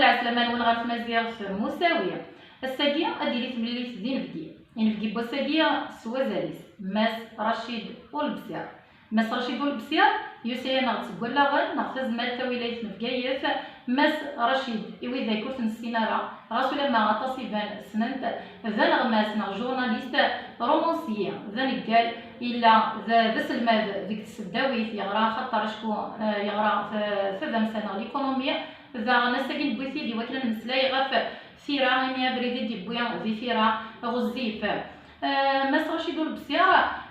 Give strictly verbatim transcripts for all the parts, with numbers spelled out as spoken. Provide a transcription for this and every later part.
Lɛeslama-nwen ɣer tmaziɣt n Musawi. Ass-agi ad d-tili temlilit d inebgi. Inebgi n wass-agi s wazal-is, Mass Racid Ulebsir. Mass Racid Ulebsir yusa-yaneɣ-d seg wallaɣen neɣ tazmalt tawilayt n Bgayet. Mass Racid, i widak ur t-nessin ara, ɣas ulamma aṭas iban ssnen-t, d aneɣmas neɣ jurnalist, romancier, d aneggal, yella d, d aselmad deg tseddawit, yeɣra axaṭer acku, eh, yeɣra t-, tadamsa neɣ l'économie. Daɣen ass-agi newwi-t-id i wakken ad nemmeslay ɣef tira, imi abrid i d-yewwi di tira ɣezzif. Eh, Mass Racid Ulebsir,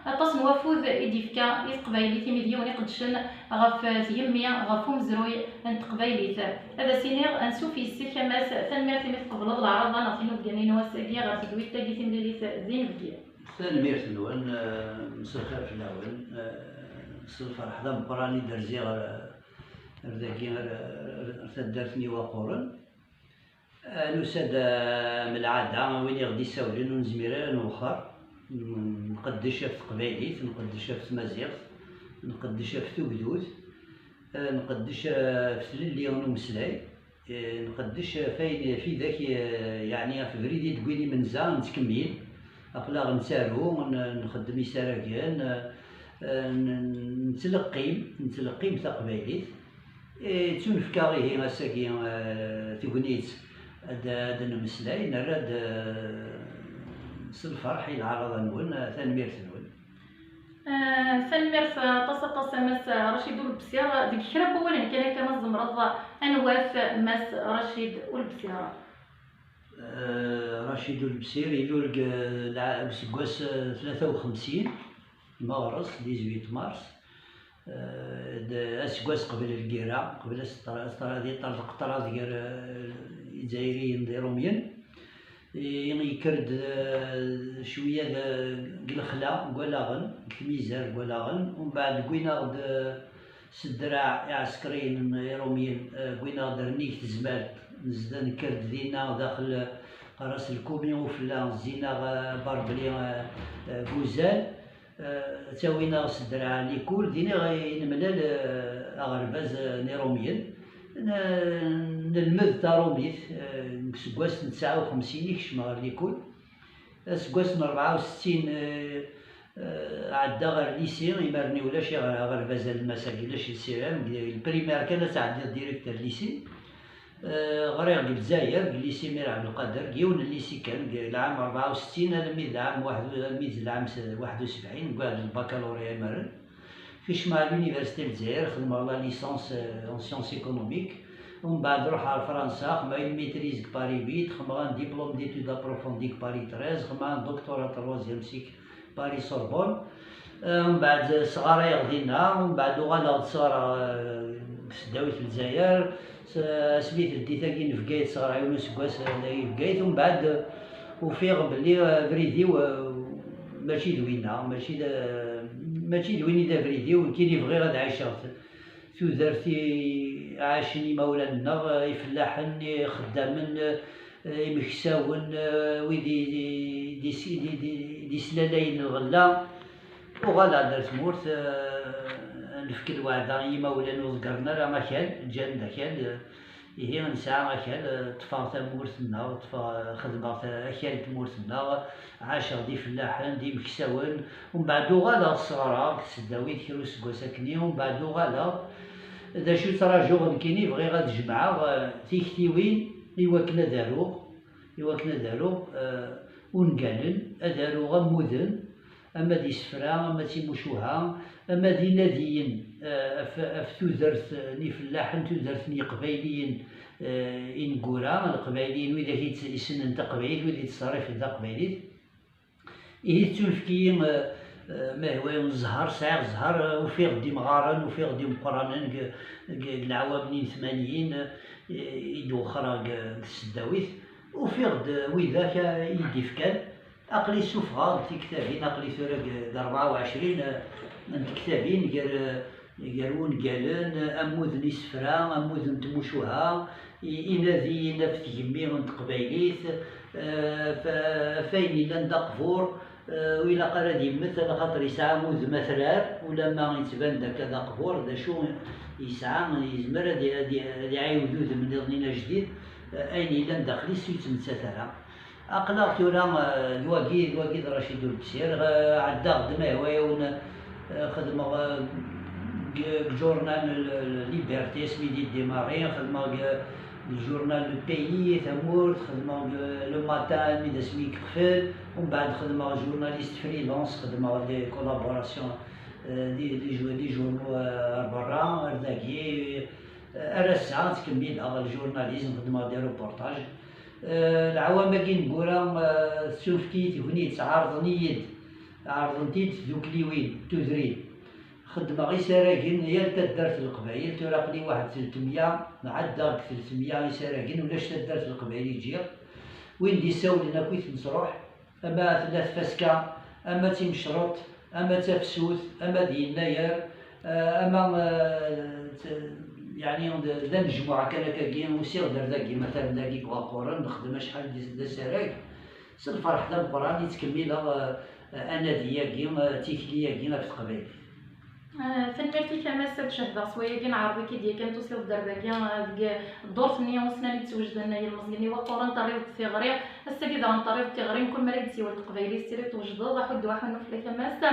aṭas n wafud i d-yefka i teqbaylit imi d yiwen iqeddcen ɣef tgemmi, ɣef umezruy n teqbaylit. Ad as-iniɣ ansuf yes-k a Mass, tanemmirt imi tqebleḍ leɛraḍa neɣ tinubgan-inu ass-agi ɣer tedwilt-agi timlilit d inebgi. Tanemmirt-nwen, eh, mselxir fell-awen, eh, s lferḥ d ameqqran i d-rziɣ ar, ar dagi, ar, ar, ar taddart n Iwaquren. Eh, nusa-d, eh, am lɛada, win i ɣ-d-isawlen ur nezmir ara ad nwexxer. Nqeddec ɣef teqbaylit, nqeddec ɣef tmaziɣt, nqeddec ɣef tugdut, eh, nqeddec, eh, ɣef tlelli n umeslay, eh, nqeddec ɣef ayen, ɣef widak, eh, yeɛni ɣef ubrid i d-wwin imenza, nettkemmil. Aql-aɣ nettaru, n-, nxeddem isaragen, eh, eh, n-, nettleqqim, nettleqqim taqbaylit. Eh, ttunefk-aɣ ihi ass-agi, eh, tegnit ad, ad nemmeslay, nerra-d, eh, s lferḥ i leɛraḍa-nwen, eh, tanemmirt-nwen. Eh, tanemmirt aṭas aṭas a Mass Racid Ulebsir. Deg kra n wawalen kan akka ma tzemreḍ ad nwet Mass Racid Ulebsir. Eh, Racid Ulebsir ilul deg, eh, lɛa-, deg useggas, eh, tlata u xemsin, meɣres, dix-huit mars. Eh, d aseggas qbel lgirra, qbel as-teṭṭer-, as-teṭṭer-, ad yeṭṭerḍeq ṭṭrad gar, eh, Izzayriyen d Irumyen. I, yekker-d, eh, cwiya d, deg lexla, deg walaɣen, deg tmizar, deg walaɣen. Umbeɛd wwin-aɣ-d, eh, s ddreɛ iɛsekriyen n Irumyen, eh, wwin-aɣ-d rnig tezmalt, nezda nekker-d dinna daxel, eh, qqar-as lkumi ufella, zzin-aɣ, eh, Barbeli, eh, eh, deg uzal. Eh, ttawin-aɣ s ddreɛ likul, din i nemlal, eh, aɣerbaz, eh, n Irumyen. N-, nelmed tarumit, eh, deg useggas n tesɛa u xemsin i kecmeɣ ɣer likul. Aseggas n rebɛa u settin, eh, eh, ɛeddaɣ ɣer lisi, imar-nni ulac aɣerbaz alemmas-agi, ulac lsiram, deg lprimaire kan ad tɛeddiḍ direct ar lisi. Eh, ɣriɣ deg Lezzayer, deg lycée Mir Abdelkader, deg yiwen n lycée kan, deg lɛam rebɛa u settin almi d lɛam waḥed u-, almi d lɛam s-, waḥed u sebɛin, deg waɛed n lbakalurya imaren. Kecmeɣ à l'université n Lezzayer, xedmeɣ la licence, eh, en sciences économiques. Umbeɛd ruḥeɣ ɣer Fransa, xedmeɣ une maîtrise deg Paris huit, xedmeɣ un diplôme d'études approfondies deg Paris treize, xedmeɣ un doctorat troisième cycle Paris Sorbonne. Eh, mbeɛd sɣarayeɣ dinna, mbeɛd uɣaleɣ-d sɣaraɣ, eh, deg tesdawit n Lezzayer, s-, asmi tleddit-agi n Bgayet, sɣaraɣ yiwen useggas, eh, dagi Bgayet, mbeɛd ufiɣ belli, eh, abrid-iw, eh, mačči d winna, mačči d, mačči d win i d abrid-iw, nekkini bɣiɣ ad ɛiceɣ t-, tudert i ɛacen imawlan-nneɣ, eh, ifellaḥen, ixeddamen, eh, imeksawen, eh, wid i, i, i, i, i, i d-islalayen lɣella. Uɣaleɣ-d ar tmurt, eh, nefk lweɛda i yimawlan ur ḍeggren ara akal, ǧǧan-d akal, eh, ihi nesɛa akal, eh, ṭṭfeɣ tamurt-nneɣ, ṭṭfeɣ, eh, xedmeɣ ta-, akal n tmurt-nneɣ, ɛaceɣ d ifellaḥen, d imeksawen, umbeɛd uɣaleɣ sɣreɣ deg tesdawit kra useggas akkenni, umbeɛd uɣaleɣ, d acu ttrajuɣ nekkini, bɣiɣ ad jemɛeɣ, eh, tiktiwin i wakken ad aruɣ, i wakken ad aruɣ, eh, ungalen, ad aruɣ ammuden, ama d isefra, ama d timucuha, ama d inadiyen, eh, af, af tudert n ifellaḥen, tudert n Yiqbayliyen, eh, ineggura, Leqbayliyen, widak i tt-, issnen taqbaylit, wid i yettṣerrifen taqbaylit. Ihi tettunefk-iyi, eh, eh, ma ihwa zzher, sɛiɣ zzher, eh, ufiɣ-d imɣaren, ufiɣ-d imeqqranen deg, deg, deg leɛwam-nni n tmanyin, eh, i d-wexxreɣ deg, deg tesdawit. Ufiɣ-d, eh, widak, eh, i yi-d-ifkan. Aql-i ssufɣeɣ-d tiktabin, aql-i tura deg, deg rebɛa u ɛecrin, eh, n tektabin gar, eh, gar wungalen, ammud n isefra, ammud n tmucuha, i-, inadiyen ɣef tgemmi n teqbaylit, eh, f-, f ayen yellan d aqbur, eh, ur ilaq ara ad yemmet, ala xaṭer yesɛa udem atrar, ulamma yettban-d akka d aqbur, d acu, Yesɛa, yezmer ad, ad, ad iɛiwed udem nniḍen ajdid, eh, ayen yellan daxel-is ur yettmettat ara. Aql-aɣ tura, eh, d wagi, d wagi d Racid Ulksir, eh, ɛeddaɣ-d ma yehwa-yawen, eh, xedmeɣ, eh, deg, deg journal le, le Liberté, asmi d-iddimarri, xedmeɣ deg, deg journal Le Pays, Tamurt, xedmeɣ deg Le Matin, mi d asmi yeqfel, umbeɛd xedmeɣ journaliste freelance, xedmeɣ des collaborations, eh, des, des jou-, des journaux, eh, ar berra, ar dagi, eh, ar ass-a ttkemmileɣ le journalisme, xedmeɣ des reportages. Eh, leɛwam-agi ineggura, eh, tessunefk-iyi tegnit, ɛerḍen-iyi-d, ɛerḍent-iyi-d tdukliwin, tudrin. Xeddmeɣ isaragen yal taddart n Leqbayel, tura aql-i waḥed telt mya, ɛeddaɣ deg telt mya isaragen, ulac taddart n Leqbayel i ǧǧiɣ. Win d-isawlen akk i ten-sruḥ, ama tella tfaska, ama d timecreḍt, ama d tafsut, ama d yennayer, eh, ama, eh, t-, yeɛni d, d anejmuɛ kan akkagi, usiɣ-d ar dagi, matalan dagi deg Waqquren, nexdem acḥal d, d asarag, s lferḥ d ameqqran i ttkemmileɣ, eh, anadi-agi, eh, tikli-agi ɣef teqbaylit. Eh, tanemmirt-ik a Mass, ad cehdeɣ s wayagi, neɛreḍ-ik-id yakan tusiḍ-d ar dagi, eh, deg ddurt-nni ussnan i d-twejden yilmeẓyen Iwaqquren, terriḍ-d tiɣri. Ass-agi daɣen terriḍ-d tiɣri, mkul mi ara d-tessiwel teqbaylit, tili twejdeḍ, aḥuddu aḥunnu fell-ak a Mass.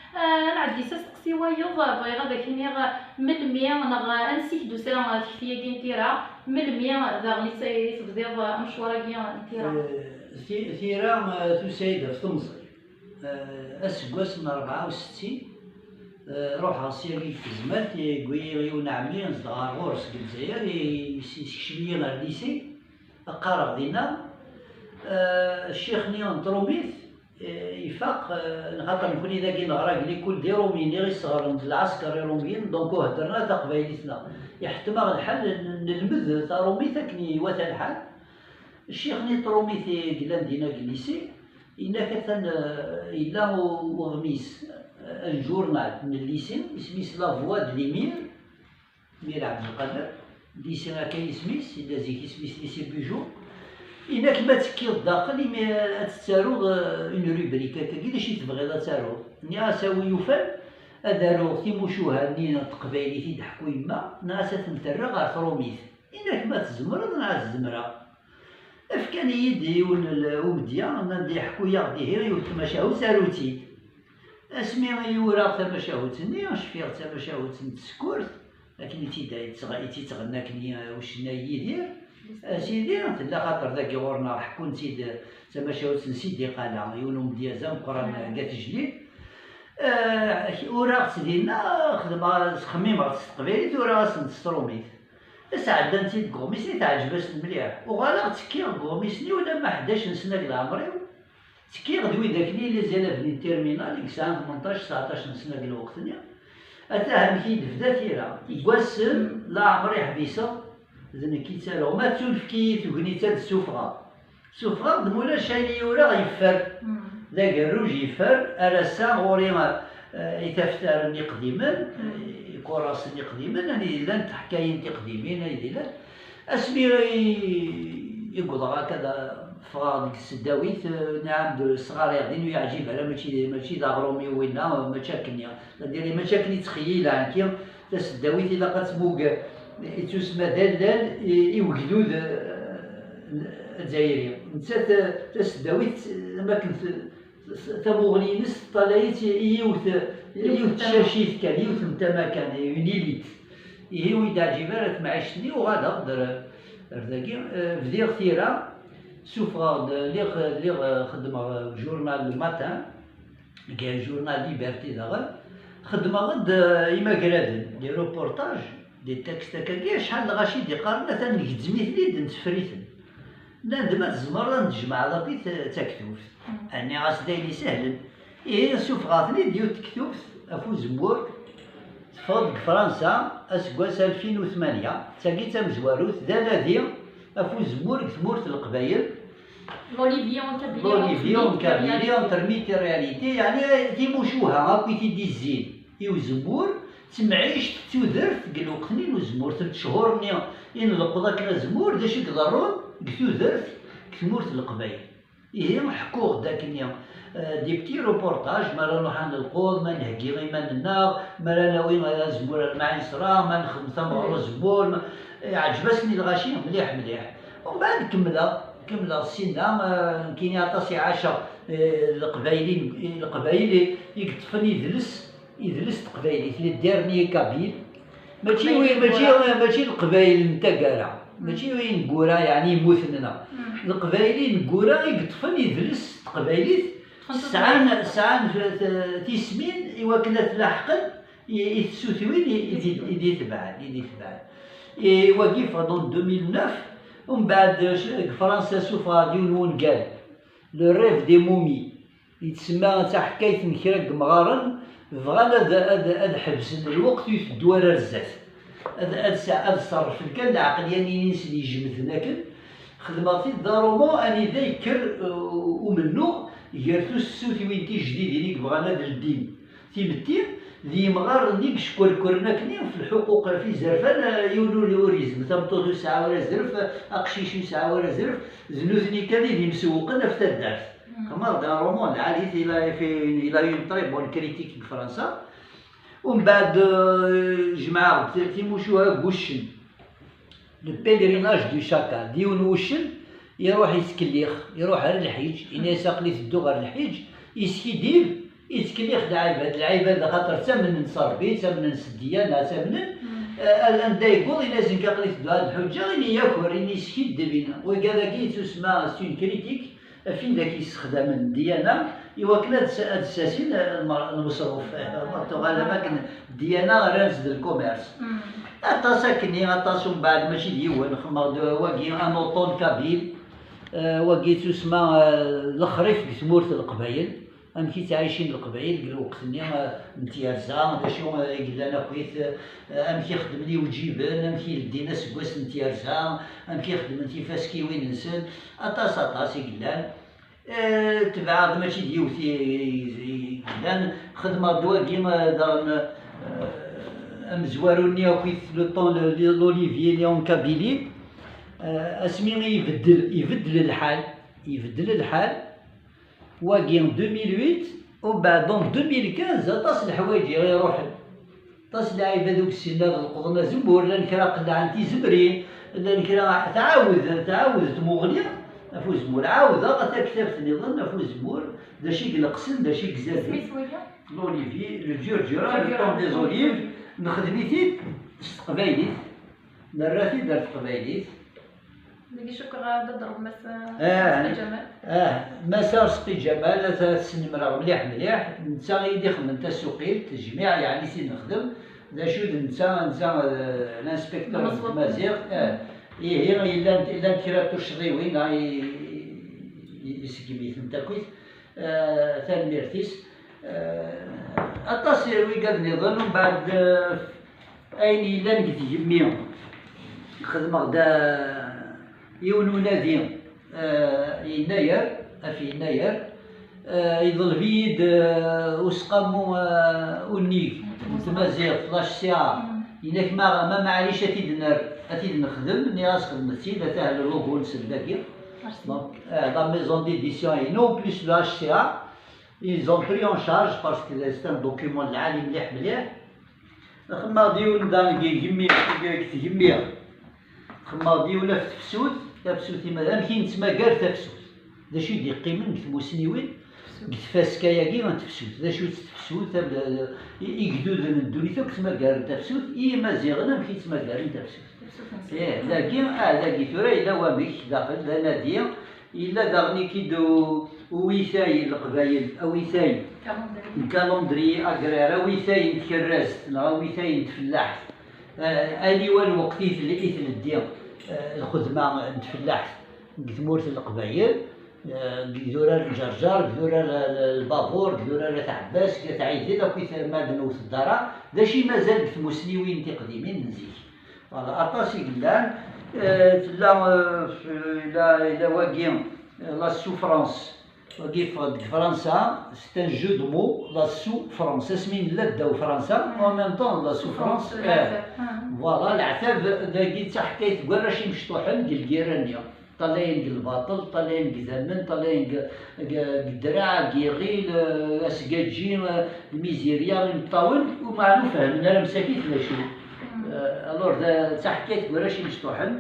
Eh, ad nɛeddi s asteqsi wayeḍ, bɣiɣ ad ak-iniɣ melmi neɣ ansi k-d-tusa tekti-agi n tira, melmi daɣen i tebdiḍ amecwar-agi n tira? Eh, ti-, tira, eh, tusa-yi-d ɣef temẓi. Eh, aseggas n rebɛa u settin, eh, ruḥeɣ syagi deg tezmert, yewwi-yi yiwen ɛemmi, zedɣeɣ ɣur-s deg Lezzayer, i-, yessekcem-iyi ɣer lycée, qqareɣ dinna. Eh, ccix-nni n Trumit, eh, ifaq, eh, nxaṭer nekni dagi neɣra deg likul d Irumiyen i ɣ-isseɣren d lɛesker Irumiyen, donc ur heddren ara taqbaylit-nneɣ. Iḥettem-aɣ lḥal n-, nelmed tarumit akken iwata lḥal. Ccix-nni n Trumit i yellan dinna deg lycée, yenna-k atan, eh, yella u-, uɣmis, eh, un journal n lycée, isem-is La Voix de l'Émir, Mir Abdelkader, lycée akka isem-is, yella zik isem-is lycée Bugeaud. Yenna-k ma tekkiḍ daxel, imi ad tettaruḍ, eh, une rubrique akkagi, d acu i tebɣiḍ ad taruḍ? Nniɣ-as a wi yufan, ad aruɣ timucuha-nni n teqbaylit i d-teḥku yemma, nniɣ-as ad tent-rreɣ ɣer Trumit. Yenna-k ma tzemreḍ, nniɣ-as zemreɣ. Fkan-iyi-d yiwen l-, umedya, nnan-d iḥekku-yaɣ-d ihi yiwet tmacahut, aru-tt-id. Asmi i uraɣ tamacahut-nni, cfiɣ d tamacahut n tsekkurt, akken i tt-id-, i tt-, i tt-ittɣenna akken i, ucennay Yidir. A sidi, tella xaṭer dagi ɣur-neɣ ḥekkun-tt-id d tamacahut n Sidi Qala, yiwen umedyaz ameqqran deg At Jlil. Eh, uraɣ-tt dinna, xedmeɣ, sxemmimeɣ-tt s teqbaylit, uraɣ-asen-tt s trumit. Sɛeddan-tt-id deg uɣmis-nni, teɛǧeb-asen mliḥ. Uɣaleɣ ttekkiɣ deg uɣmis-nni ulamma ḥdac n sna deg leɛmer-iw. Ttekkiɣ d widak-nni, les élèves n terminale i yesɛan tmenṭac, tseɛṭac n sna deg lweqt-nni. Ata amek i d-tebda tira. Deg wass-n, leɛmer i ḥbiseɣ, d nekk i ttaruɣ. Ma tettunefk-iyi tegnit ad d-ssufɣeɣ. Ssufɣeɣ-d, ma ulac ayen i uraɣ yeffer. D agerruj yeffer, ar ass-a ɣur-i, eh, itaftaren iqdimen, ikurasen iqdimen, ayen yellan d teḥkayin tiqdimin, ayen yellan. Asmi i, i wwḍeɣ akka da, ffɣeɣ deg tseddawit, eh, nɛam d sɣariɣ din, ur yeɛǧib ara, mačči, mačči d aɣrum-iw winna, mačči akken, c'est-à-dire, mačči akken i ttxeyyileɣ nekki. Taseddawit ilaq ad tmug, ittusma d allal i, i wegdud, eh, azzayri. Nettat, eh, taseddawit, am akken t-, t-, tamuɣli-ines teṭṭalay-itt i yiwet, yiwet n tcacit kan, yiwet n tama kan, une élite. Ihi ur yi-d-teɛǧib ara temɛict-nni, uɣaleɣ-d ar, ar dagi, eh, bdiɣ tira, ssufɣeɣ-d, lliɣ, lliɣ, eh, xeddmeɣ, eh, journal Le Matin, deg journal Liberté daɣen, xeddmeɣ-d, eh, imagraden, des reportages, des textes akkagi, acḥal n lɣaci d-iqqaren, atan ngezzem-iten-id, nteffer-iten. Nnan-d ma tzemreḍ ad n-tjemɛeḍ akk d taktubt. Nniɣ-as d ayen isehlen. Ihi ssufɣeɣ-ten-id yiwet tektubt ɣef uzemmur, teffeɣ-d deg Fransa aseggas alfin u tmanya, d tagi d tamezwarut, d anadi ɣef uzemmur deg tmurt n Leqbayel. L'Olivier en Kabylie, L'Olivier en Kabylie, entre mythe et réalité, yeɛni timucuha akk i t-id-izzin i uzemmur, d temɛict, d tudert deg lweqt-nni n uzemmur, tent cchur-nni i nleqqeḍ akken azemmur, d acu i iḍerrun deg tudert, deg tmurt n Leqbayel. Ihi ḥekkuɣ-d akkenni, Des petits reportages, mi ara nruḥ ad nelqeḍ, ma nheggi iman-nneɣ, mi ara nawi azemmur ar Lmaɛin Ṣra, ma nexdem tameɣra uzemmur, ma- eh, ɛǧeb-asen i lɣaci mliḥ mliḥ. Umbeɛd kemmleɣ, kemmleɣ ssinna, eh, nekkini aṭas i ɛaceɣ, eh, Leqbayel i, Leqbayel i yeṭṭfen idles, idles s teqbaylit, les derniers kabyles. Mačči, mačči, mačči Leqbayel n taggara, mačči ineggura, yeɛni yemmuten, neɣ Leqbayel ineggura i yeṭṭfen idles s teqbaylit, sɛan, sɛan tismin i wakken ad t-laḥqen i, i tsutuwin i, i d-, i d-itebɛen, i d-itebɛen. I wagi ffeɣ-d en deux mille neuf, umbeɛd deg Fransa suffɣeɣ-d yiwen wungal, Le rêve des momies, yettsemma d taḥkayt n kra n yemɣaren bɣan ad, ad, ad ḥebsen lweqt ur iteddu ara ar zdat. Ad, ad, sa- ad ṣerrfen kan leɛqelya-nni-nsen ijemden akken. Xedmeɣ-t-id d aṛumu anida yekker, uh, umennuɣ gar tussutiwin tijdidin i yebɣan ad ldin timetti d yimɣaren i yeckurkuren akkenni ɣef lḥuquq ɣef izerfan, eh, yiwen ur, ur yezmir, tameṭṭut ur tesɛi ara azref, aqcic ur yesɛi ara azref, d nutni kan i d imsewwqen ɣef taddart. Xedmeɣ-d un roman lɛali, il a fait, il a eu une très bonne critique deg Fransa. Umbeɛd, eh, jemɛeɣ-d timucuha n wuccen. Le pèlerinage du chacal, d yiwen n wuccen, iruḥ yettkellix, iruḥ ar lḥiǧ, ini-as aql-i tedduɣ ɣer lḥiǧ, yeskiddib, yettkellix lɛibad, lɛibad axaṭer ttamnen s Ṛebbi, ttamnen s ddiyana, ttamnen, eh, anda yewweḍ, ini-as nekk aql-i tedduɣ ad ḥuǧǧeɣ, ini yaker, ini yeskiddib, ini. Wigad-agi yettusemma c'est une critique, ɣef wid-ak yessexdamen ddiyana i wakken ad s-, ad ssasin, eh, lmer-, lmeṣruf. Eh, tuɣal am akken ddiyana rran-tt d lkumers. Aṭas akkenni, aṭas umbeɛd, mačči d yiwen, xedmeɣ-d wagi un automne kabyle, eh, wagi yettusemma, eh, lexrif deg tmurt n Leqbayel, amek i ttɛicin Leqbayel deg lweqt-nni, eh, n tyerza, d acu, eh, i yellan akkit, eh, amek i xeddmen iwǧiben, amek i leddin aseggas n tyerza, amek i xeddmen tifaskiwin-nsen, aṭas, aṭas i yellan. Eh, tebɛeɣ-d mačči d yiwet i, i, i yellan. Xedmeɣ-d wagi, eh, daɣen, eh, amezwaru-nni akkit le temps, le, le, l'Olivier, né en Kabylie. Eh, asmi i ibeddel, ibeddel lḥal, ibeddel lḥal. Wagi deux mille huit, umbeɛd en deux mille quinze, aṭas n leḥwayeǧ i iruḥen. Aṭas n lɛibad ur yessinen ad leqḍen azemmur, llan kra qellɛen tizemrin, llan kra, tɛawed, tɛawed tmuɣli ɣef uzemmur. Ɛawdeɣ taktabt nniḍen ɣef uzemmur, d acu i ineqsen, d acu i izerrben. Isem-is wagi? L'Olivier, le Djurdjura, le temps des olives, nexdem-it-id s teqbaylit, nerra-t-id ar teqbaylit. Dagi cukkeɣ ad d-tḍerb Mass, eh, Arezqi Ǧamal. Eh, Mass Arezqi Ǧamal, ad t-, ad t-snemmreɣ mliḥ mliḥ. Netta i d-ixedmen tasuqilt, tejmiɛ, yeɛni, sin nexdem. D acu d netta, netta, eh, l'inspecteur n tmaziɣt. Eh, ihi, yellan, llant kra n tuccḍiwin, ah, i, i, i, iseggem-itent akkit. Eh, tanemmirt-is. Eh, aṭas n wigad nniḍen, umbeɛd, eh, ayen yellan deg tgemmi, xedmeɣ-d, eh, yiwen unadi, eh, yennayer, af yennayer, eh, yeḍleb-iyi-d, eh, useqqamu, eh, unnig n tmaziɣt, l'H C A, yenna-k ma, ma maɛlic ad t-id-nerr, ad t-id-nexdem, nniɣ-as xedmet-t-id, atah le logo-nsen dagi. Donc, eh, la maison d'édition inu, plus le H C A, ils ont pris en charge parce que c'est un document lɛali mliḥ mliḥ. Xemmeɣ-d yiwen da deg tgemmi, deg tgemmi. Xemmeɣ-d yiwen ɣef tefsut, tafsut ima, amek i nettmagar tafsut. D acu i d-yeqqimen deg tmusniwin, deg tfaska-agi n tefsut. D acu-tt tefsut, am-, i-, igduden n ddunit akk ttmagaren tafsut, i Imaziɣen amek i ttmagaren tafsut. Tafsut-nsen. Eh, dagi, ah, dagi tura yella wamek daxel, d anadi, yella daɣen ikid u-, uwitay n Leqbayel, awitay n calendrier agraire, awitay n tkerrazt, neɣ awitay n tfellaḥt. Eh, aniwa lweqt i tel-, i tleddi, eh, lxedma n tfellaḥt deg tmurt n Leqbayel, eh, deg idurar n Ǧerǧer, deg idurar n, n Lbabur, deg idurar n At Ɛebbas, deg At Ɛidel, akk i t-, ma d-newwet ddara, d acu i mazal deg tmusniwin tiqdimin n zik. Voilà, aṭas i yellan. Eh, tella, eh, f-, la, la wagi, eh, la souffrance. Wagi yeffeɣ-d deg Fransa, c'est un jeu de mots, la souffrance. Asmi nella ddaw Fransa, en même temps, la souffrance, eh, voilà, leɛtab, dagi d taḥkayt n warrac imecṭuḥen deg lgirra-nni. Ṭalayen deg lbaṭel, ṭalayen deg idammen, ṭalayen deg, deg, deg ddreɛ, deg yiɣil, eh, asgaǧi, eh, lmizirya, imeṭṭawen, umeɛna ur fehhmen ara msakit d acu. Eh, alors, d, d taḥkayt n warrac imecṭuḥen.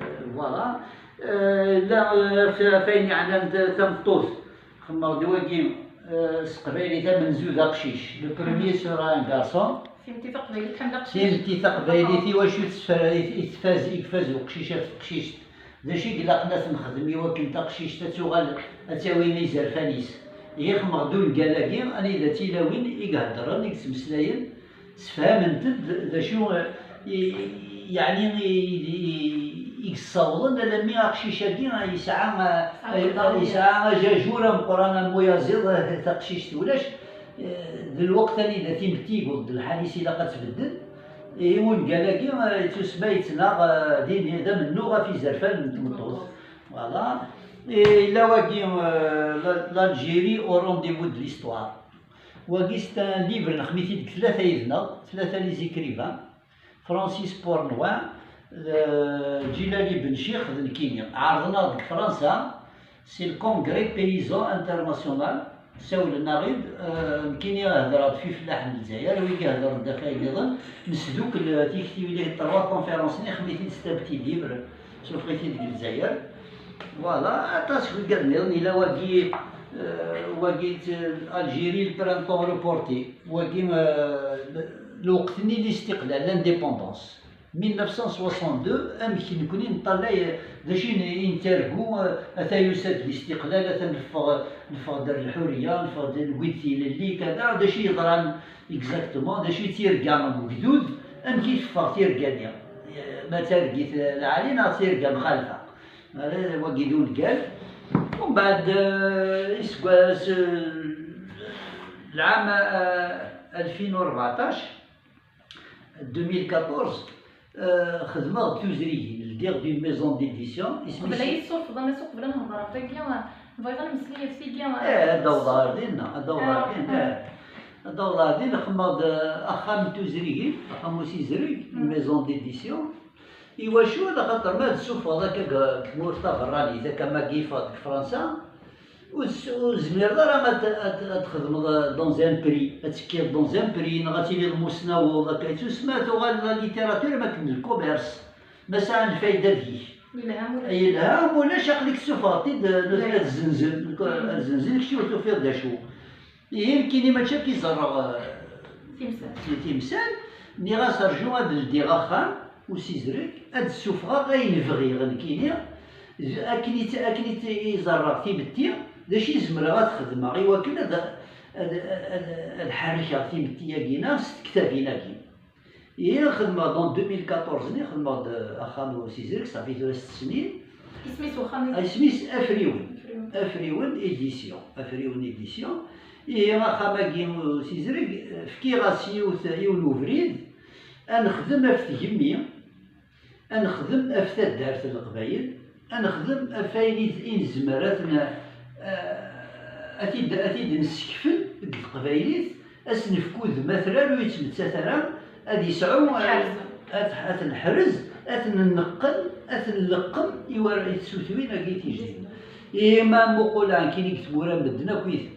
Eh, voilà. Eh, la, eh, f-, f ayen yeɛnan d, tameṭṭut, xemmeɣ-d wagi, eh, s teqbaylit amenzu d aqcic. Le premier sera un garçon. Timetti taqbaylit tḥemmel aqcic. Timetti taqbaylit, iwacu tesfer-, i, i tfaz, i ifaz uqcic ɣef teqcict? D acu i ilaqen ad t-nexdem i wakken taqcict ad tuɣal ad tawi izerfan-is? Ihi xemmeɣ-d ungal-agi, anida d tilawin i iheddren, i yettmeslayen, sefhament-d d acu, eh, i, yeɛni i, i, i yessawḍen alammi aqcic-agi yesɛa, eh, yesɛa ajajur ameqqran am uyaziḍ, eh, taqcict ulac. Eh, d lweqt anida timetti yewweḍ-d lḥal-is ilaq ad tbeddel. Ihi ungal-agi, eh, yettusemma yettnaɣ, eh, din d amennuɣ ɣef izerfan n tmeṭṭut. Voilà. Et yella wagi, eh, la-, l'Algérie au rendez-vous de l'histoire. Wagi c'est un livre, nexdem-it-id deg tlata yid-neɣ, tlata les écrivains, Francis Pournoy, eh, Djilali Benchikh d nekkini. Ɛerḍen-aɣ deg Fransa, c'est le Congrès Paysan International. Sawlen-aɣ-id, eh, nekkini hedreɣ-d f ifellaḥen n Lezzayer, wigi hedren-d ɣef wayen nniḍen, nesdukel, eh, tiktiwin, trois conférences-nni, nexdem-it-id c'est un petit livre, sufeɣ-it-id deg Lezzayer. Voilà, aṭas n wigad nniḍen, yella wagi, eh, wagi, eh, Algérie, le printemps reporté, wagi, eh, lweqt-nni n listiqlal, l'indépendance. Mille neuf cent soixante-deux, amek nekni neṭṭalay d acu i n-, i nettargu, eh, ata yusa-d listiqlal, ata neffeɣ, neffeɣ-d ar lḥuriya, neffeɣ-d, newwi-d tilelli, kada, d acu yeḍran exactement, d acu i d tirga n ugdud, amek i teffeɣ tirga-nni? Eh, ma d targit lɛali neɣ d tirga mxalfa? Ara wagi d ungal. Umbeɛd, eh, iseggas, eh, lɛam, eh, alfin u rbeɛṭac, deux mille quatorze, eh, xedmeɣ-d tuzrigin, ldiɣ-d une maison d'édition, isem-is... Qbel ay yi-tessurfeḍ a Mass, uqbel ad nehder ɣef wagi, eh, bɣiɣ ad nemmeslay ɣef tigi, eh, eh, ad d-awḍeɣ ar dinna, ad d-awḍeɣ ar din, eh. Ad d-awḍeɣ ar din, xedmeɣ-d, eh, axxam n tuzrigin, axxam usizreg, une maison d'édition. Iwacu? Ala xaṭer ma d-tessufɣeḍ akka deg tmurt taberranit, akka ma yeffeɣ deg Fransa, ur s-, ur tezmireḍ ara ad, ad, ad txedmeḍ, eh, dans un prix, ad tekkiḍ dans un prix, neɣ ad tiliḍ musnaweḍ, akka yettusemma tuɣal la littérature am akken d lkumerṣ, ma sɛan lfayda deg-k. Yelha ma ulac. Yelha ma ulac, aql-ik tessufɣeḍ-t-id, eh, nutni ad zzenzen, ad zzenzen, kečč ur tufiḍ d acu. Ihi nekkini mačči akka i ẓerreɣ, eh, timsal. Timsal, nniɣ-as rju ad ldiɣ axxam usizreg, ad d-ssufɣeɣ ayen bɣiɣ nekkini, d-, akken i t-, akken i t-, i ẓerreɣ timetti, d acu i zemreɣ ad t-xedmeɣ i wakken ad, ad, ad, ad ḥerrkeɣ timetti-agi-na s tektabin-agi. Ihi xedmeɣ-d en deux mille quatorze-nni, xedmeɣ-d, eh, axxam usizreg, ṣafi tura sett snin. Isem-is uxxam-agi? Isem-is Afriwen. Afriwen. Afriwen Édition. Afriwen Édition. Ihi axxam-agi usizreg, eh, fkiɣ-as yiwet, yiwen ubrid, ad nexdem ɣef tgemmi, ad nexdem ɣef taddart n Leqbayel, ad nexdem ɣef wayen i, i nezmer ad n-, eh, ad t-id, ad t-id-nessekfel deg teqbaylit, ad s-nefk udem atrar ur yettmettat ara, ad yesɛu, ad, ad t-neḥrez, ad t-nneqqen, ad t-nleqqem i war, i tsutwin-agi tijdidin. Ihi ma muqul ɛenkini deg tmura n medden akk i,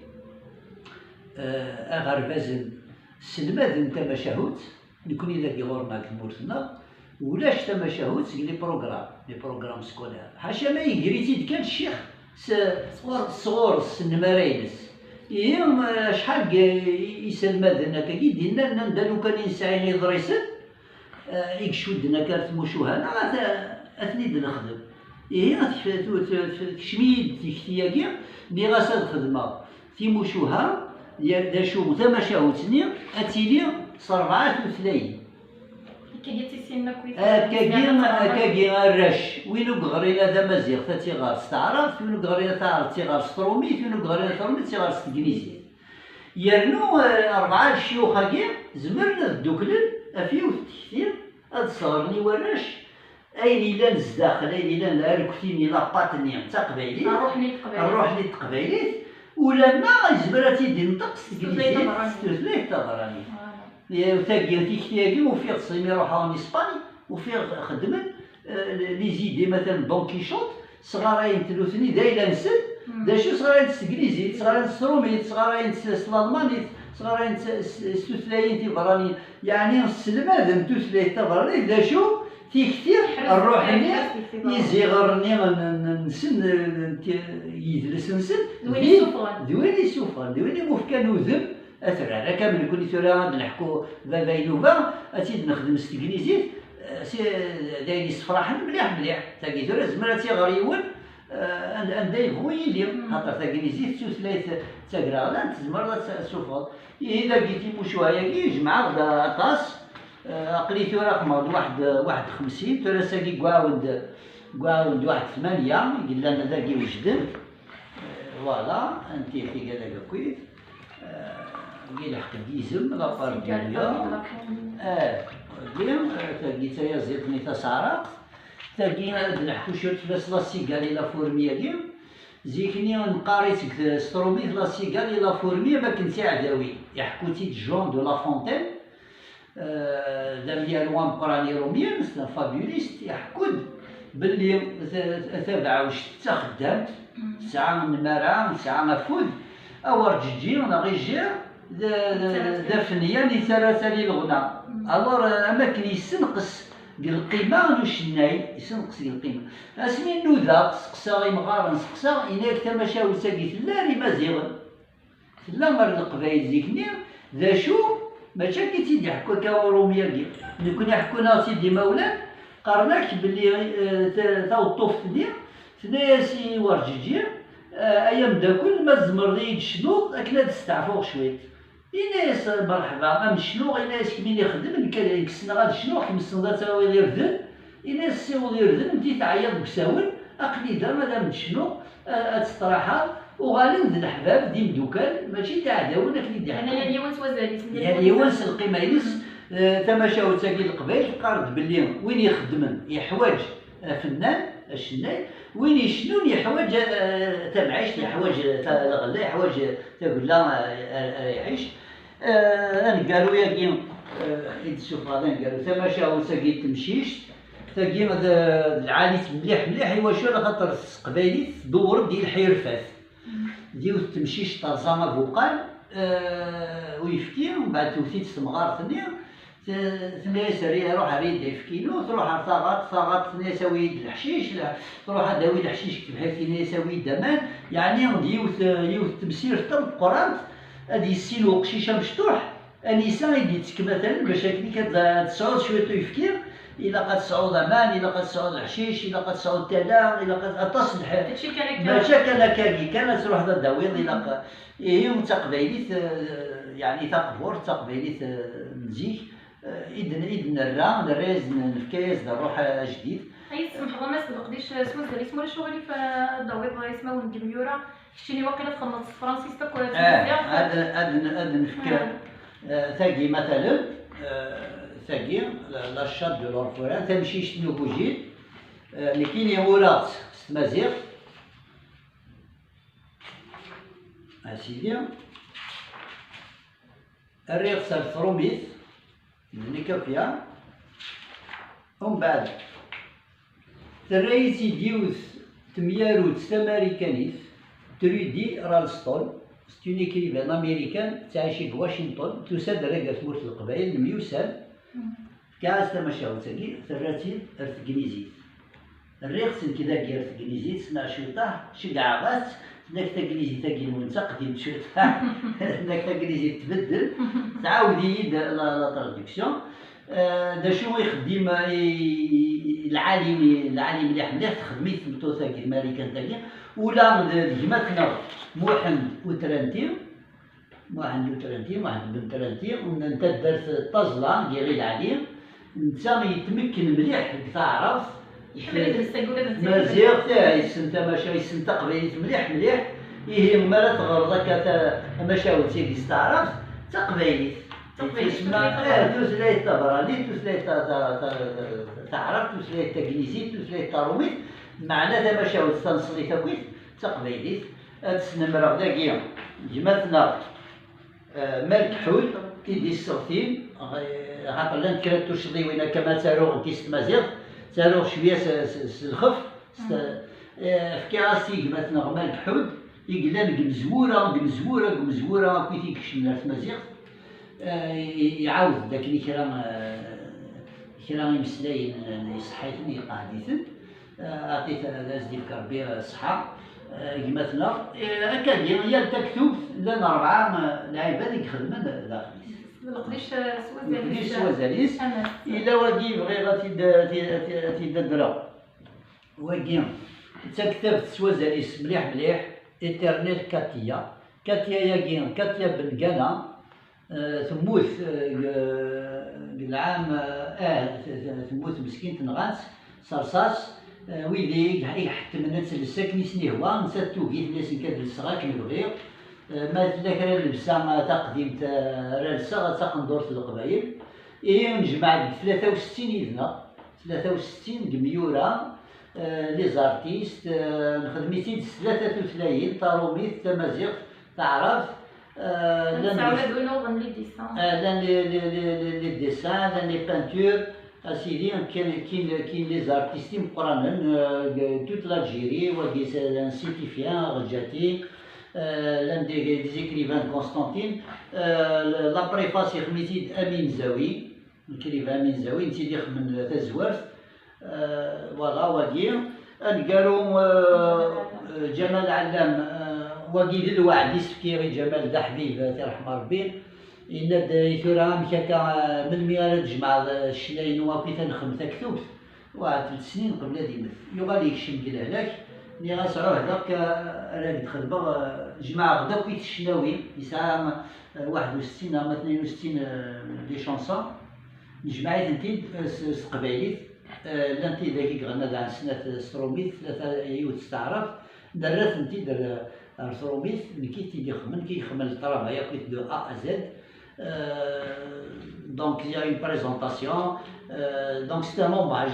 eh, aɣerbazen sselmaden tamacahut, nekkni dagi ɣur-neɣ deg tmurt-nneɣ, ulac tamacahut seg les programmes, les programmes scolaires. Ḥaca ma iger-itt-id kan ccix s, sɣur-s, s nnmara-ines. Ihi, eh, acḥal n iselmaden akkagi i d-yennan, nnan-d lukan i nesɛi iḍrisen, eh, i icudden akka ar tmucuha, neɣ ad, ad ten-id-nexdem. Ihi, tekf-, tu-, tu-, tu-, tekcem-iyi-d tikti-agi, nniɣ-as ad xedmeɣ timucuha, ya-, d acu, tamacahut-nni ad tili s rebɛa tutlayin. Akkagi i tt-issinen akk wid akkagi, zemren ad tt-ɣren. Akkagi arrac, win ur yeɣrin ara tamaziɣt ad tt-iɣer s taɛrabt, win ur yeɣrin ara taɛrabt ad tt-iɣer s trumit, win ur yeɣrin ara trumit ad tt-iɣer s teglizit. Yernu, eh, rebɛa n ccyux-agi zemren ad dduklen ɣef yiwet tekti, ad sɣren i warrac ayen yellan zdaxel, ayen yellan d arekti-nni, la patte-nni d taqbaylit, rruḥ-nni n teqbaylit, rruḥ-nni n teqbaylit, ulamma yezmer ad tt-id-inṭeq s teglizit, s tutlayt tabeṛṛanit. Voilà. Eh, tagi, tikti-agi ufiɣ-tt imi ruḥeɣ en Espagne, ufiɣ xeddmen, eh, les idées, matalan Don Quichotte, Sɣarayent nutni d ayla-nsen, d acu sɣarayent s teglizit, sɣarayent s trumit, sɣarayent s s lalmanit, sɣarayent s- s s tutlayin tiberraniyin. Yeɛni sselmaden tutlayt taberranit d acu? Tikti, ṛṛuḥ-nni, iziɣer-nni n- n- nsen, n- n- yidles-nsen, d win d- isuffɣen, d win isuffɣen, d win imu fkan udem. Ad terr akka am nekkni tura ad d-neḥku baba inuba, ad tt-id-nexdem s teglizit, eh, si, d ayen yessefraḥen mliḥ mliḥ. Tagi tura tezmer ad tt-iɣer yiwen, eh, and- anda yebɣu yili, xaṭer taglizit d tutlayt d tagraɣlant, tzemreḍ ad tt- ad tessufɣeḍ. Ihi dagi timucuha-agi jemɛeɣ-d aṭas, eh, aql-i tura xedmeɣ-d waḥed, waḥed xemsin, tura ass-agi gguɛawen-d, gguɛawen-d waḥed tmanya i yellan dagi wejden. Eh, voilà, anti tiga dagi akkit. Eh, yelḥeq-d yizem, la part du Nord. Eh, tagi, eh, tagi d tayaziḍt-nni tasaɛraqt. Tagi, ad d-neḥku cwiṭ fell-as, la cigale et la fourmi-agi. Zik-nni neqqar-itt deg s trumit, la cigale et la fourmi, am akken d tiɛdawin. Iḥekku-tt-id Jean de La Fontaine. Eh, d amyaru ameqqran irumyen, c'est un fabuliste, iḥekku-d belli ta- tabeɛɛuct d taxeddamt, tesɛa nnmara, tesɛa afud, awerǧeǧǧi neɣ ijir d, d, d afenyan i tara tali leɣna. Alors, eh, am akken yessenqes deg lqima n ucennay, yessenqes deg lqima. Asmi nudaɣ, seqsaɣ imɣaren, seqsaɣ, yenna-yak tamacahut-agi tella ar Imaziɣen. Tella ar Leqbayel zik-nni, d acu? Mačči akka i tt-id-iḥekku akka urumi-agi. Nekkni ḥekkun-aɣ-tt-id imawlan, qqaren-ak belli, eh, ta- taweṭṭuft-nni tenna-yas i Werǧeǧǧi, eh, ay ameddakel, ma tzemreḍ i yi-d-tecnuḍ akken ad steɛfuɣ cwiṭ. Yenna-yas, merḥba, ad m-cnuɣ, yenna-yas, kemmini xdem, nekk ad nekk ssneɣ ad cnuɣ, kemm tessneḍ ad tawiḍ irden. Yenna-yas, ssiweḍ irden, mi teɛyiḍ deg usawen, aql-i da, ad am-d-cnuɣ, a- ad testraḥeḍ. Uɣalen d leḥbab, d imdukal, mačči d iɛdawen akken i d-iḥekku. Yal yiwen s wazal-is. Yal yiwen s lqima-ines. Eh, tamacahut-agi n Leqbayel teqqar-d belli win ixeddmen yeḥwaǧ afennan, acennay, win icennun yeḥwaǧ, eh, tamɛict, yeḥwaǧ, eh, ta- lɣella, yeḥwaǧ, eh, tagella, eh, ara ara iɛic. Eh, aneggaru-agi, eh, i d-ssufɣeɣ d aneggaru, tamacahut-agi n temcict, tagi d d lɛali-tt mliḥ mliḥ, i wacu? Ala xaṭer s teqbaylit tdewwer-d i lḥirfat. D yiwet n temcict terẓa abuqal, eh, uyefki, mbeɛd tewwet-it s temɣart-nni, t- tenna-yas, "Err- ruḥ err-iyi-d ayefki-inu." Truḥ ɣer taɣaṭ, taɣaṭ tenna-yas, "Awi-yi-d leḥcic." La- truḥ ad d-tawi leḥcic, tebḥa-t, yenna-yas, "Awi-yi-d aman." Yeɛni d yiwet, yiwet n temsirt tameqqrant, ad yissin uqcic amecṭuḥ anisa i d-yettekk matalan, bac akken ad tesɛuḍ cwiṭ uyefki, ilaq ad tesɛuḍ aman, ilaq ad tesɛuḍ leḥcic, ilaq ad tesɛuḍ tala, ilaq ad, aṭas n lḥ- mačči kan akka, mačči kan akka kan ad truḥeḍ ad d-tawiḍ, ilaq. Ihi d taqbaylit, eh, yeɛni taqburt, taqbaylit, eh, n zik, eh, i d- i d-nerra, nerra-yas, nefka-yas-d ṛṛuḥ ajdid. Ay tsemḥeḍ a Mass Belqdic, s wazal-is, ma ulac aɣilif, eh, ad d-tawiḍ ismawen n yimyura, keččini waqila txedmeḍ s tefransist akk, eh, tamaziɣt. Ad, ad, ad nefk, eh, tagi, matalan, eh, tagi, la, la chatte de l'orphelin, tamcict n ugujil, eh, nekkini uraɣ-tt s tmaziɣt. A sidi, rriɣ-tt ar trumit, d nekk akya. Umbeɛd, terra-yi-tt-id yiwet temyarut tamarikanit, Trudy Ralston, c'est une écrivaine américaine, tettɛici deg Washington, tusa-d ar ger tmurt n Leqbayel, nemyussan. Fkiɣ-as tamacahut-agi, terra-tt-id ar tegnizit. Rriɣ-tt nekk dagi ar tegnizit, ssneɣ cwiṭaḥ, ceggɛeɣ-as-tt, tenna-k tagnizit-agi-nwen d taqdimt cwiṭaḥ, tenna-k tagnizit tbeddel, tɛawed-iyi-d la, la traduction. Eh, d acu ixeddim, eh, i, i, lɛali, lɛali mliḥ mliḥ, texdem-it tmeṭṭut-agi tmarikant-agi, ula d, d gma-tneɣ Muḥend Utranti, Muḥend Utranti, Muḥend Ben Tranti, n taddart Ṭaẓla, deg Iɣil Ɛli, netta yettmekken mliḥ deg taɛrabt. Iḥemmel ad yessagul, ad yessagul. Maziɣ, eh, yessen tamaca-, yessen taqbaylit mliḥ, mliḥ. Ihi, mi ara teɣreḍ akka ta-, tamacahut-agi s taɛrabt, d taqbaylit. Taqbaylit, tutlayt taberranit. Eh, tutlayt taberranit, tutlayt ta-, ta-, ta-, taɛrabt, tutlayt taglizit, tutlayt tarumit, meɛna tamacahut taneṣlit akkit, d taqbaylit. Ad snemreɣ dagi gma-tneɣ, eh, Malek Ḥud, i d-yesseɣtin, eh, xaṭer llant kra n tuccḍiwin akka ma ttaruɣ nekki s tmaziɣt, ttaruɣ cwiya s, s, s lxef, s t-, Eh, fkiɣ-as i gma-tneɣ Malek Ḥud, i yellan deg mezwura, deg mezwura, deg mezwura akk i t-ikecmen ar tmaziɣt. Eh, i- i- iɛawed-d akken i kra, eh, kra imeslayen n iṣeḥḥa-iten, iqeɛɛed-iten. Eh, aɛṭit ad as-d-ifk Rebbi, eh, ṣṣeḥḥa. Eh, gma-tneɣ, eh, akkagi, yal taktubt llan rebɛa, eh, lɛibad i ixedmen daxel-is. Leqdic, eh, s wazal-is. Leqdic s wazal-is. Amas. Yella wagi bɣiɣ ad t-id-, ad t-, ad t-, ad t-id-adreɣ. Wagi, d taktabt s wazal-is mliḥ mliḥ, Éternel Katia. Katia-agi, Katia Bengana, eh, temmut, eh, deg, deg lɛam, eh, ah, t- t- temmut meskint, nɣan-tt s rṣas. Eh, wid i i iḥettmen ad tels akken i sen-ihwa, nettat tugi, tenna-yasen kan ad lseɣ akken bɣiɣ. Eh, ma tella kra n llebsa, eh, taqdimt, eh, ara lseɣ, d taqendurt n Leqbayel. Ihi nejmeɛ deg tlata u settin yid-neɣ, tlata u settin deg Myura, eh, les artistes, eh, nexdem-itt-id s tlata tutlayin, tarumit, tamaziɣt, taɛrabt, eh, llan Nesɛa deg- ula d win uɣen les dessins. Eh, llan les, les, les, les, les dessins, llan les peintures, a sidi, kien, kien, kien les artistes imeqqranen, eh, de toute l'Algérie, wagi s- llan Sitifien, Rejati, eh, llan des, des écrivains de Constantine, eh, la, la préface ixdem-itt-id Amin Zawi, Nekriba Amin Zawi, netta i d-ixemmen tazwart. Eh, voilà, wagi. Aneggaru, eh, Ǧamal Ɛellam, eh, wagi d lweɛd i s-fkiɣ i Ǧamal d aḥbib, eh, tirḥem Rebbi. Yenna-d, eh, i tura amek akka, eh, melmi ara d-tjemɛeḍ, eh, ccna-inu akk i tanxemt taktubt? Weɛd telt snin qbel ad imet. Yuɣal yekcem deg lehlak, nniɣ-as ɛuhdeɣ-k, eh, ara k-d-xedmeɣ, eh, jemɛeɣ-d akk i tecnawin, yesɛa, eh, waḥed u settin neɣ ma tnayen u settin, eh, des chansons. Nejmeɛ-itent-id, eh, s, s teqbaylit. Eh, llant tidak i iɣenna daɣen snat s trumit, tlata, yiwet s taɛrabt. Nerra-tent-id ar, ar trumit, nekk i t-id-ixemmen, ki ixemmen le travail akk de A à Z. Euh, donc, il y a une présentation. Euh, donc, c'est un hommage.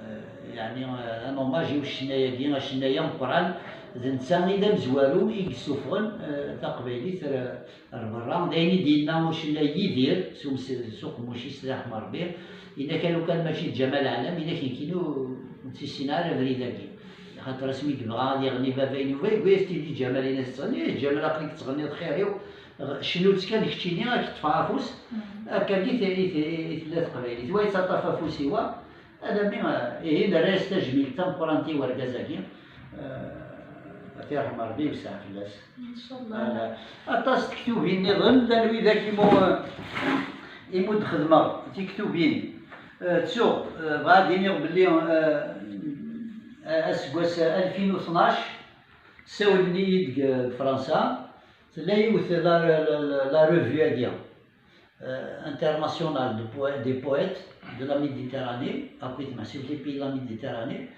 Euh, يعني, euh, un hommage i ucennay-agi, acennay ameqqran. D netta i d amezwaru i yessufɣen, euh, taqbaylit ar, ar berra. D ayen i d-yenna ucennay Yidir, s umes-, s uqemmuc-is, d aḥma Rebbi. Yenna kan, lukan mačči d Ǧamal Ɛlam, yenna-k nekkini ur tt-issin ara abrid-agi. Axaṭer asmi yebɣa ad yeɣni baba-inu, yewwi-as-t-id i Ǧamal, yenna-as tettɣenniḍ, Ǧamal, aql-ik tettɣenniḍ xir-iw, cnu-tt kan keččini, ad k-ṭṭfeɣ afus. Akkagi i t-, i t-, i tella teqbaylit. Wa yettaṭṭaf afus i wa, alammi, eh, ihi nerra-yas tajmilt tameqqrant i wergaz-agi. Eh, ad t-yerḥem Rebbi, yewseɛ fell-as. Ncallah. Ala. Aṭas n tektubin nniḍen, llan widak imu, imu d-xedmeɣ tiktubin. Eh, ttuɣ, eh, bɣiɣ ad iniɣ belli, eh, aseggas alfin u tnac, sawlen-iyi-d deg, deg Fransa, tella yiwet la, la, la, la revue-agi, eh, internationale de poè-, des poètes de la Méditerranée, akkit meḥsub les pays de la Méditerranée,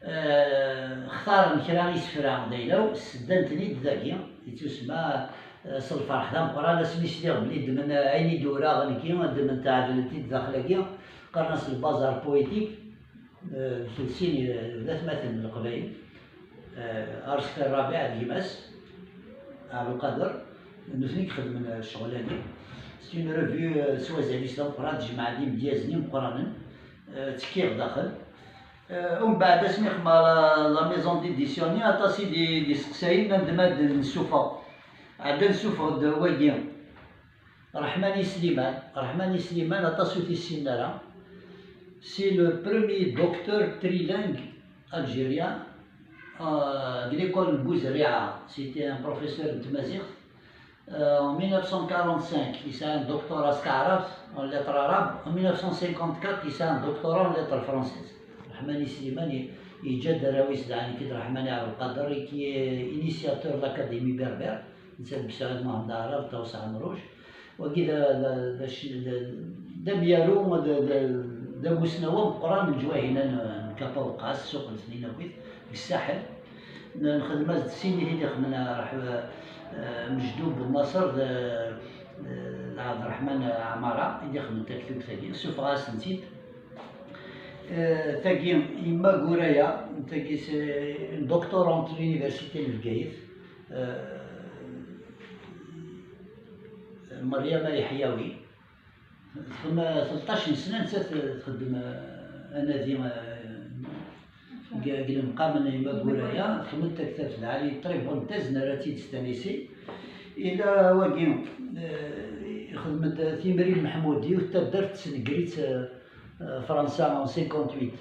eh, xtaren kra isefra d ayla-w, sseddan-ten-id dagi, ittusemma, eh, s lferḥ d ameqqran, asmi sliɣ belli ddmen ayen i d-uraɣ nekki, ddmen-t ɛedlen-t-id daxel-agi, qqaren-as le bazar poétique. Eh, d sin, eh, d atmaten n Leqbayel, eh, Arezqi Rabiɛ d gma-s, Ɛebdelqader, nutni i ixedmen, eh, ccɣel-agi. C'est une revue, eh, s wazal-is d ameqqran, tejmeɛ-d imedyazen imeqqranen, eh, ttekkiɣ daxel. Eh, umbeɛd, asmi xedmeɣ la, la maison d'édition-nni, aṭas i d-, d-iseqsayen, anda ma d-nessufeɣ. Ɛedda nessufeɣ-d wagi. Reḥmani Sliman. Reḥmani Sliman, aṭas ur t-issinen ara. C'est le premier docteur trilingue algérien, euh, de l'école Bouzerri'a. C'était un professeur de tmaziɣt. Euh, en mille neuf cent quarante-cinq, yesɛa un doctorat s taɛrabt, en lettres arabes. En mille neuf cent cinquante-quatre, yesɛa un doctorat en lettres françaises. Reḥmani Sliman i-, yeǧǧa-d arraw-is, daɣen nekk d Reḥmani Ɛebdelqader, i qui est initiateur de l'Académie berbère. Netta d Besɛud Muḥend Aɛrab, Ṭawes Ɛemruc. Wagi d, d, d, d, d amyaru, d, d, d amusnaw ameqqran n leǧwayeh-inna n, n Kapa Uqas, ssuq n Tnin akkit, deg Ssaḥel. N-, nxedm-as-d sin i t-id-ixedmen, eh, Mejdub Naṣer d, d, d Ɛebderreḥman Ɛmara, i d-ixedmen taktubt-agi, ssufɣeɣ-asen-tt-id. Eh, tagi, yemma Guraya, tagi c'est une doctorante de l'université n Bgayet, eh, Meryama Yeḥyawi, txem-, tleṭṭac n sna nettat txeddem, eh, anadi, eh, deg lemqam n Imaguraya, xedment taktabt lɛali, très bonne thèse, nerra-tt-id s tanisi. Ila wagi, eh, ixdem-d Timrim Meḥmud, yiwet taddart tessenger-itt, eh, eh, Fransa en cinquante-huit.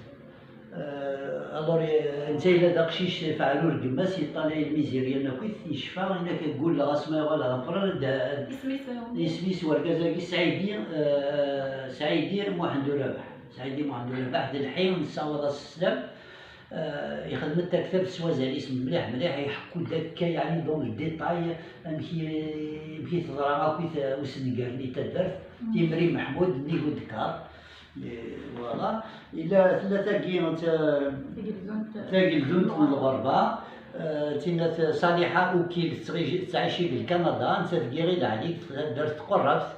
Eh, alors, eh, netta yella d aqcic, Faɛlur Gemmas, yeṭṭalay lmiziryan akkit, yecfa, inak gulleɣ asma yuɣal ɣer Meqran, ad, ad, isem-is, isem-is wergaz-agi, Saɛidi, eh, Saɛidi Muḥend Urabaḥ. Saɛidi Muḥend Urabaḥ, d lḥi, nessawaḍ-as sslam. Eh, ixdem-d taktabt s wazal-is mliḥ, mliḥ, iḥekku-d akka, yeɛni, dans le détail, amek i, amek i teḍra akkit, eh, usenger-nni n taddart, Timrim Meḥmud, nnig udekkar. Eh, voilà. Ila tella tagi, ta-, tageldunt, tageldunt n lɣerba, eh, tinna t-, Saliḥa Ukil, tettɣij-, tettɛici deg Lkanada, nettat deg Iɣil Ɛli, deg taddart Tqerrabt,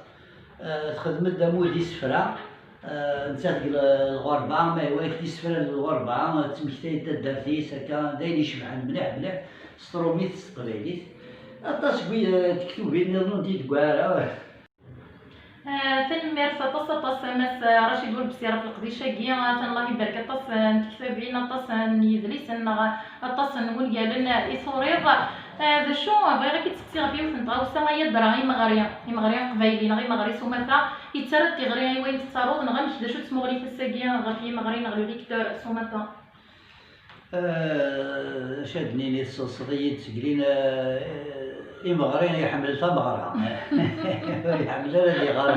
eh, texdem-d amud isefra, eh, nettat deg l-, lɣerba, ma yewwa-yak isefra n lɣerba, eh, ttmektay-d taddart-is, akka, d ayen icebḥen mliḥ, mliḥ, s trumit, s teqbaylit. Aṭas n wi-, eh, tektubin nniḍen ur d-yedegga ara. Ah, tanemmirt aṭas, aṭas a Mass Racid Ulebsir ɣef leqdic-agi. Atan Allah ibarek aṭas n tektabin, aṭas n yidlisen neɣ aṭas n wungalen i turiḍ. Ah, d acu, bɣiɣ ad k-id-steqsiɣ ɣef yiwet n tɣawsa, ay adra imeɣri, imeɣri aqbayli neɣ imeɣri s umata, yettarra-d tiɣri i wayen tettaruḍ, neɣ amek, d acu d tmuɣli-k ass-agi ɣef yimeɣri neɣ le lecteur s umata? Eh, acu ad d-nini, tesseḍseḍ-iyi-d seg lin, eh, imeɣri iḥemmel tameɣra. Ur iḥemmel ara ad iɣer.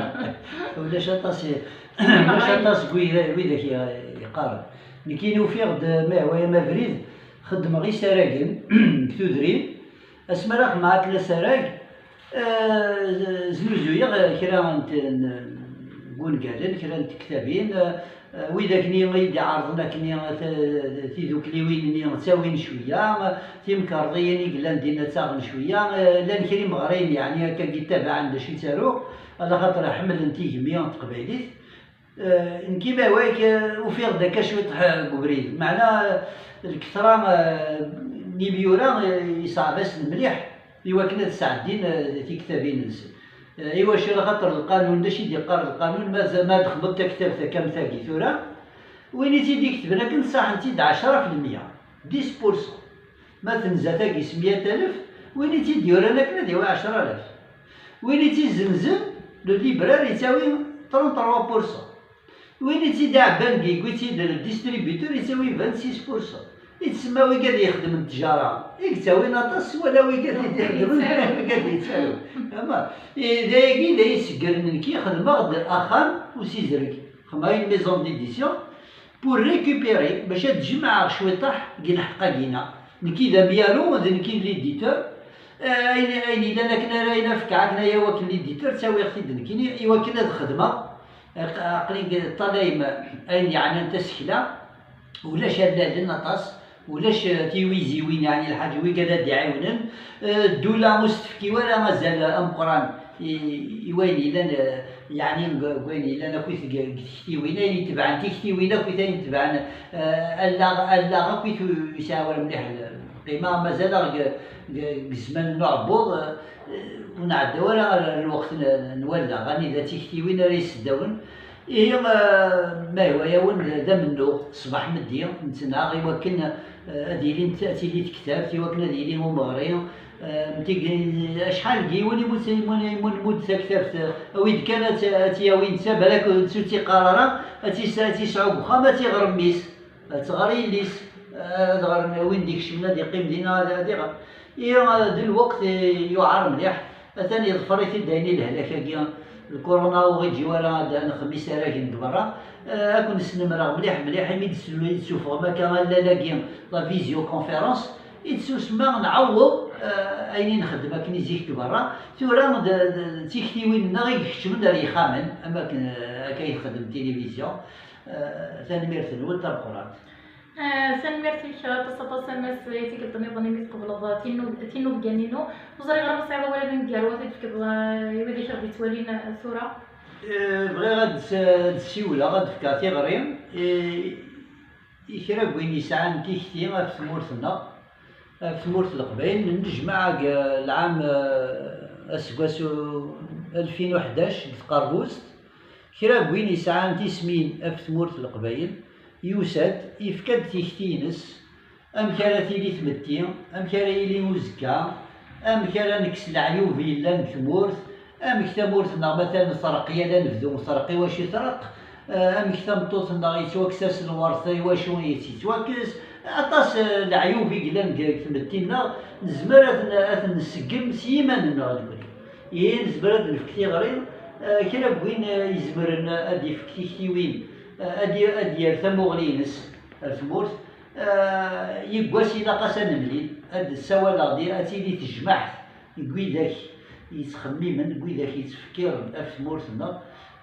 Ulac aṭas i, ulac aṭas n wid-, widak i, yeqqaren. Nekkini ufiɣ-d, ma yehwa-yam abrid, xeddmeɣ isaragen deg tudrin. Asmi ara xedmeɣ akken asarag, eh, znuzuyeɣ kra n t-, n, n wungalen, kra n tektabin, eh, widak-nni i yi-d-iɛerḍen akken t-, tidukliwin-nni ttawin cwiya, timkerḍiyin i yellan dinna ttaɣen cwiya, eh, llan kra imeɣriyen, yeɛni, akka i yettabaɛen d acu i ttaruɣ, alaxaṭer ḥemmlen tigemmi n teqbaylit. Eh, nekk, ma yehwa-yak, eh, ufiɣ-d akka cwiṭ, eh, deg ubrid. Meɛna, eh, lketṛa, eh, n yimyura, eh, yeṣɛeb-asen mliḥ i wakken ad sɛeddin, eh, tiktabin-nsen. Eh, i wacu? Axaṭer lqanun, d acu i d-yeqqar lqanun? Ma, ma txedmeḍ taktabt akka am tagi tura, win i tt-id-iketben akken, ṣaḥen-tt-id ɛecṛa fi lmeyya, dix pour cent. Ma tenza tagi s meyya alef, win i tt-id-yuran akken ad yawi ɛecṛa alaf. Win i tt-izenzen, le libraire, yettawi trente-trois pour cent. Win i tt-id-iɛebban, yewwi-tt-id le distributeur, yettawi vingt-six pour cent. I tsemma wigad ixeddmen ttjara, i yettawin aṭas wala wigad i d-ixeddmen, wigad yettawin. Ama, i, d ayagi d ay iseggren, nekk xedmeɣ-d axxam usizreg, xedmeɣ une maison d'édition, pour récupérer, bac ad jemɛeɣ cwiṭaḥ deg lḥeqq-agi-na. Nekk i d amyaru, d nekk i d l'éditeur. Eh, ayen, ayen yellan akken ara, ayen afkeɣ akken aya wakken l'éditeur, ttawiɣ-t-id nekkini, i wakken ad xedmeɣ, aq-, aql-i deg ṭṭalayem ayen yeɛnan tasekla, ulac allalen aṭas, ulac, eh, tiwiziwin, yeɛni lḥaǧa wigad ad d-iɛiwnen. Eh, ddula ur s-tefki wara azal ameqqran i, i wayen yellan, eh, yeɛni deg, deg wayen yellan akkit deg, deg tektiwin, ayen itebɛen tiktiwin akkit ayen itebɛen, eh, allaɣ, allaɣ akkit ur yesɛi wara mliḥ lqima, mazal-aɣ deg, deg, deg zzman n uɛebbuḍ, eh, ur nɛedda wara ɣer lweqt n, n wallaɣ, anida d tiktiwin ara yesseddawen. Ihi, eh, ma yehwa-yawen d, d amennuɣ, ṣṣbeḥ meddi, nettnaɣ i wakken, eh, ad ilint, ad tili tektabt, i wakken ad yili umeɣri, eh, mtig-, acḥal n yiwen i mu-, i mu-, i mu-, nmudd taktabt, eh, awi-d kan ad tt-, ad tt-yawi netta, balak ur tt-, ur tt-iqqar ara, ad tt-is-, ad tt-isɛu deg uxxam, ad tt-iɣer mmi-s, ad tt-ɣer yelli-s, ad ɣer win d-ikecmen, ad iqqim dinna, ad, ad iɣer. Ihi, eh, d lweqt, eh, yuɛer mliḥ. Atan yeḍfer-it-id ayen i lehlak-agi. Lkuruna ur ɣ-iǧǧi wara ad nxemm isaragen deg berra. Eh, ad ken-snemreɣ mliḥ, mliḥ, imi d-teslu-, d-tessufɣem akka allal-agi, la visioconférence, i d-susma nɛewweḍ, eh, ayen i nxeddem akken i zik deg berra. Tura d, d, d tiktiwin-nneɣ i ikeččmen ar yexxamen, am akken, eh, akka i txeddem tilivizyu. Eh, tanemmirt-nwen tameqqrant. Ah, tanemmirt-ik aṭas, aṭas a Mass, i tikkelt nniḍen imi tqebleḍ tinnu-, tinnubga-nni-inu. Ur ẓriɣ ara ma tesɛiḍ awal aneggaru ad t-id-tefkeḍ, ah, i wid i k-aɣ-d-yettwalin, ah, tura. Eh, bɣiɣ ad s-, ad d-ssiwleɣ, ad d-fkeɣ tiɣri i, i kra n win yesɛan tikti ɣef tmurt-nneɣ, ɣef tmurt n Leqbayel. Nennejmaɛ deg lɛam, eh, aseggas u-, alfin u ḥdac deg tqerrust. Kra n win yesɛan tismin ɣef tmurt n Leqbayel, yusa-d, yefka-d tikti-ines, Amek ara tili tmetti? Amek ara yili uzekka? Amek ara nekkes leɛyub yellan deg tmurt? Amek tamurt-nneɣ ma tella treqq, yal anebdu treqq, i wacu i treqq? Eh, amek tameṭṭut-nneɣ yettwakkes-as lweṛt, i wacu i tt-yettwakkes? Aṭas, eh, leɛyub i yellan deg, deg tmetti-nneɣ, nezmer ad n-, ad ten-nseggem s yiman-nneɣ nekkni. Ihi nezmer ad nefk tiɣri, eh, kra n win, eh, izemren ad d-ifk tiktiwin, eh, ad d-, ad d-yerr tamuɣli-ines ar tmurt. Eh, yiwwas ilaq-as ad nemlil, ad d-ssawaleɣ di, ad tili tejmaɛt n widak yettxemmimen, n widak yettfekkiren ɣef tmurt-nneɣ,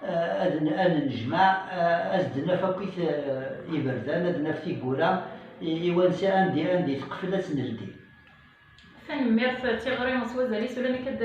eh, ad n-, ad nejmeɛ, eh, ad d-naf akkit, eh, iberdan, ad d-naf tiwwura i, i wansi anda, anda i teqfel ad tt-neldi. Tanemmirt, tiɣri s wazal-is, ula nekk ad,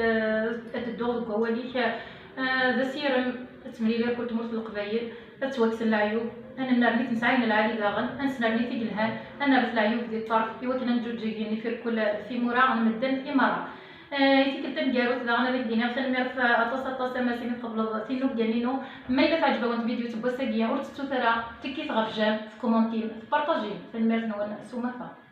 ad dduɣ deg wawal-ik. Eh, d asirem ad temlil irkul tmurt n Leqbayel, ad ttwakksen leɛyub, ad nennerni timesɛayin lɛali daɣen, ad nesnerni tig lhan, ad nerret leɛyub di ṭṭerf, i wakken ad neǧǧuǧǧeg yenni f irkul timura n medden i merra. Eh, i tikkelt taneggarut daɣen ad ak-d-iniɣ tanemmirt aṭas, aṭas a Mass imi tqebleḍ tinubgan-inu. Ma yella teɛǧeb-awen tvidyut n wass-agi, ur tettut ara tikkit ɣef j'aime, tkumantim, tpartajim. Tanemmirt-nwen s umata.